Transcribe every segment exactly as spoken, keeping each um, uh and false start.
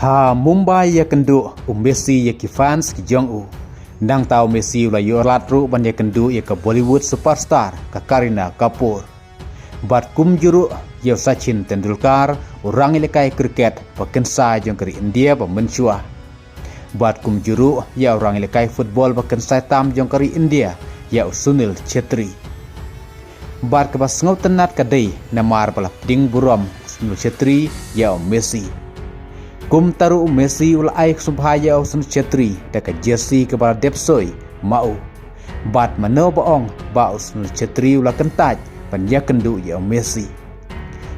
Ha Mumbai ïakynduh u Messi ïa ki fans ki jong u. Nangta u Messi u la ïoh lad ruh ban ïakynduh ïa ka Bollywood superstar ka Kareena Kapoor. Bad kumjuh ruh ïa u Sachin Tendulkar, u rangïalehkai cricket ba kynsai jong ka ri India ba mynshuwa. Bad kumjuh ruh ïa u rangïalehkai football ba kynsai tam jong ka ri India, ïa u Sunil Chhetri. Bad kaba sngewtynnat ka dei namar ba la pdiang burom u Sunil Chhetri ïa u Messi. Kumta ruh u Messi u la ai sngewbha ïa u Sunil Chhetri da ka jersey kaba la dep soi ma u. Bad mano ba ong ba u Sunil Chhetri u la kyntait ban ïakynduh ïa u Messi.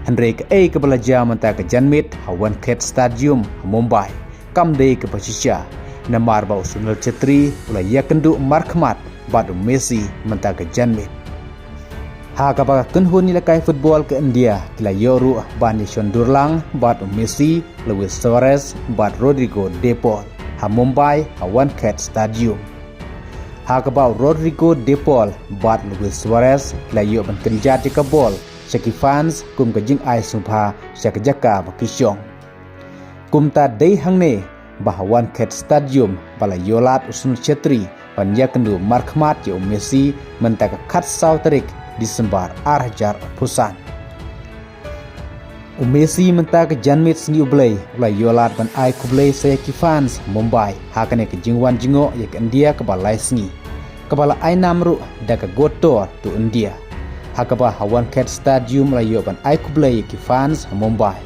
Hynrei kaei kaba la jia mynta ka janmiet ha Wankhede Stadium ha Mumbai, kam dei kaba shisha, namar ba u Sunil Chhetri u la ïakynduh markhmat bad u Messi mynta ka janmiet. Ha kaba ka kynhun ïalehkai football ka India ki la ïoh ruh ban ïashon dur lang bad u Messi, Luis Suarez bad Rodrigo De Paul ha Mumbai ha Wankhede Stadium. Ha kaba u Rodrigo De Paul bad Luis Suarez ki la ïoh ban kynjat ïa ka bol sha ki fans kum ka jingai sngewbha sha ka jaka ba ki shong. Kumta dei hangne ba ha Wankhede Stadium ba la ïoh lad u Sunil Chhetri ban ïakynduh markhmat ïa u Messi mynta ka khatsaw tarik Disembar ar hajar arphew san. U Messi mynta ka janmiet sngi U Blei u la ïoh lad ban ai khublei sha ïa ki fans Mumbai ha kane ka jingwan jngoh ïa ka India kaba lai sngi, kaba la ai nam ruh da ka Goat Tour to India. Ha kaba ha Wankhede Stadium u la ïoh ban ai khublei ïa ki fans Mumbai.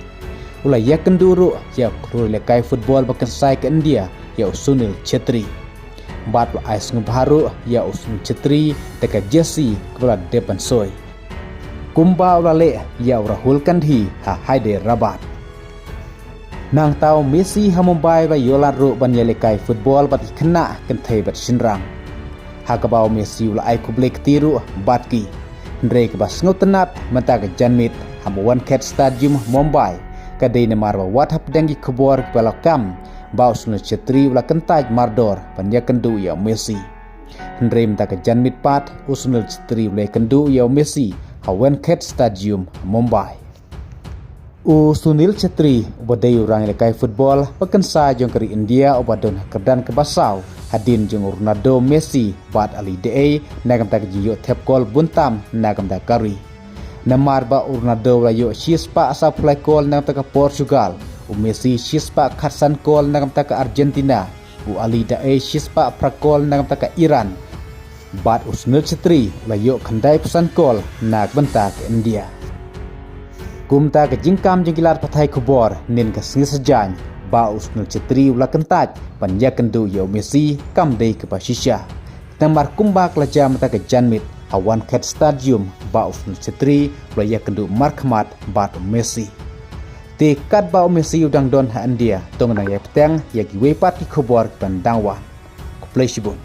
U la ïakynduh ruh ïa u khlur ïalehkai football ba kynsai ka India, ïa u Sunil Chhetri. Bad u la ai sngewbha ruh ïa u Sunil Chhetri da ka jersey kaba la dep ban soi, kumba u la leh ïa u Rahul Gandhi ha Hyderabad. Nangta u Messi ha Mumbai u la ïoh lad ruh ban ïalehkai football bad ki khynnah kynthei bad shynrang. Ha kaba u Messi u la ai khublei kti ruh bad ki. Hynrei kaba sngewtynnat mynta ka janmiet ha Wankhede Stadium Mumbai ka dei namar ba wat hapdeng ki khubor kiba la kam ba u Sunil Chhetri u la kyntait mardor ban ïakynduh ïa u Messi. Hynrei mynta ka janmiet pat u Sunil Chhetri u la ïakynduh ïa u Messi ha Wankhede Stadium Mumbai. U Sunil Chhetri uba dei u rangïalehkai football ba kynsai jong ka ri India uba don ha kyrdan kaba saw hadien jong u Ronaldo, Messi bad Ali Daei na ka bynta ka jingïoh thep kol bun tam na ka bynta ka ri. Namar ba u Ronaldo u la ïoh shispah sawphew lai kol na ka bynta ka Portugal, u Messi shispah khatsan kol na ka bynta ka Argentina, u Ali Daei shispah phra kol na ka bynta ka Iran. Bad u Sunil Chhetri u la ïoh khyndaiphew san kol na ka bynta ka India. Kumta ka jingkam jong ki lad pathai khubor nin ka sngi sajan ba u Sunil Chhetri u la kyntait ban ïakynduh ïa u Messi kam dei kaba shisha. Namar kumba ka la jia mynta ka janmiet ha Wankhede Stadium ba u Sunil Chhetri u la ïakynduh markhmat bad u Messi. Te katba u Messi u dang don ha India, to ngin ïa bteng ïa kiwei pat ki khubor kiban dang wan. Khublei shibun.